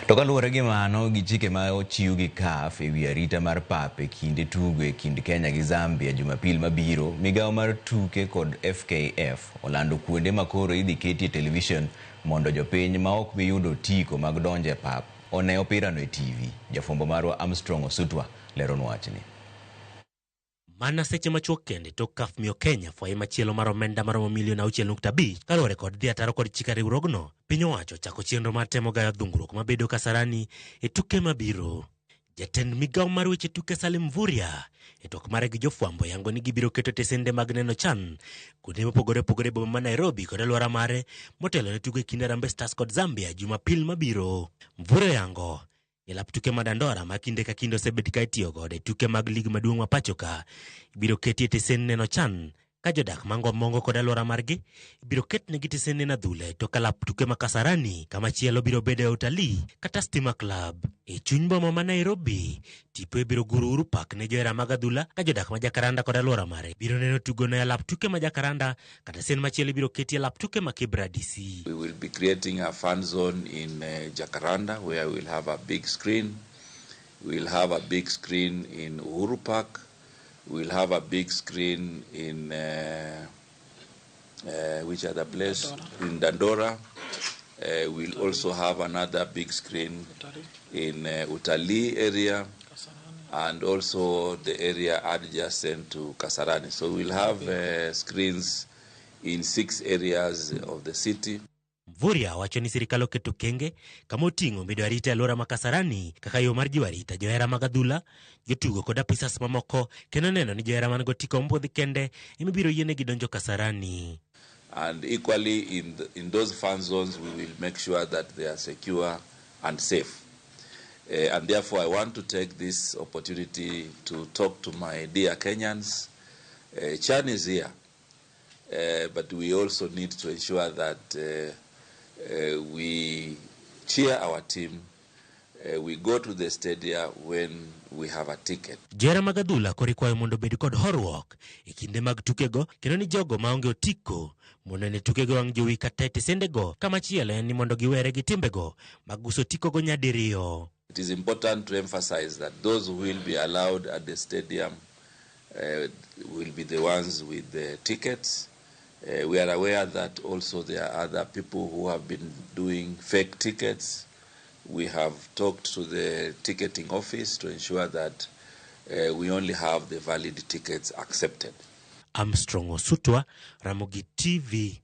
To kaluwore gi mano gi chike ma ochiw gi CAF e wi arita mar pap e kinde tugo e kind Kenya gi Zambia Jumapil mabiro, migawo mar tuke kod FKF olando kuonde ma koro idhi ketie television mondo jopiny ma ok bi yudo otiko mag donjo e pap one opirano e TV. Jafwambo marwa Armstrong Osutwa leronwa wachni. Mana seche machuok kende tok CAF miyo Kenya fwaye machielo mar omenda maromo milion 6.5 kaluwore kod dhi ataro kod chike riwruogno, piny owacho ochako chenro mar temo gayo dhungruok mabedo Kasarani e tuke mabiro. Jatend migawo mar weche tuke Salim Mvurya e twak mare gi jofwambo yango ni gibiro keto tesende mag neno chan kuonde mopogore opogore e boma ma Nairobi kod alwora mare motelo ne tugo e kind Harambee Stars kod Zambia Jumapil mabiro. Mvurya oyango e lap tuke ma Dandora ma kinde ka kinde osebed ka itiyo godo e tuke mag lig maduong' ma pacho ka ibiro ketie tesen neno chan ka jodak mango mongo kod alwora margi ibiro ketnegi tesen neno adhula e tok alap tuke ma Kasarani kama chielo biro bedo e Utalii kata Stima Club. E chuny boma ma Nairobi, tipo ibiro guro Uhuru Park ne johera mag adhula ka jodak ma Jakaranda kod alwora mare biro neno tugono e alap tuke ma Jakaranda kata sen machielo ibiro ketie alap tuke ma Kibra DC. We will be creating a fan zone in Jacaranda where we'll have a big screen. We'll have a big screen in Uhuru Park. We'll have a big screen in which other place? In Dandora. We'll also have another big screen in Utalii area and also the area adjacent to Kasarani. So we'll have screens in six areas of the city. Mvurya wacho ni sirikal oketo kenge kama oting'o medo arita e alwora ma Kasarani kaka yo mar jiwo arita johera mag adhula, jotugo kod apisas mamoko kendo neno ni johera man gotiko mopuodhi kende ema ibiro yienegi donjo Kasarani. And equally, in those fan zones, we will make sure that they are secure and safe. And therefore, I want to take this opportunity to talk to my dear Kenyans. Chan is here, but we also need to ensure that we cheer our team. We go to the stadium when we have a ticket. Johera mag adhula koro ikwayo mondo obed kod horuok e kinde mag tukego kendo ni jogo maonge otiko mondo ne tukego wang' jowi kata e tesendego kamachielo en ni mondo giwere gi timbego mag uso otikogo nyadiriyo. It is important to emphasize that those who will be allowed at the stadium will be the ones with the tickets. We are aware that also there are other people who have been doing fake tickets. We have talked to the ticketing office to ensure that we only have the valid tickets accepted. Armstrong Osutwa, Ramogi TV.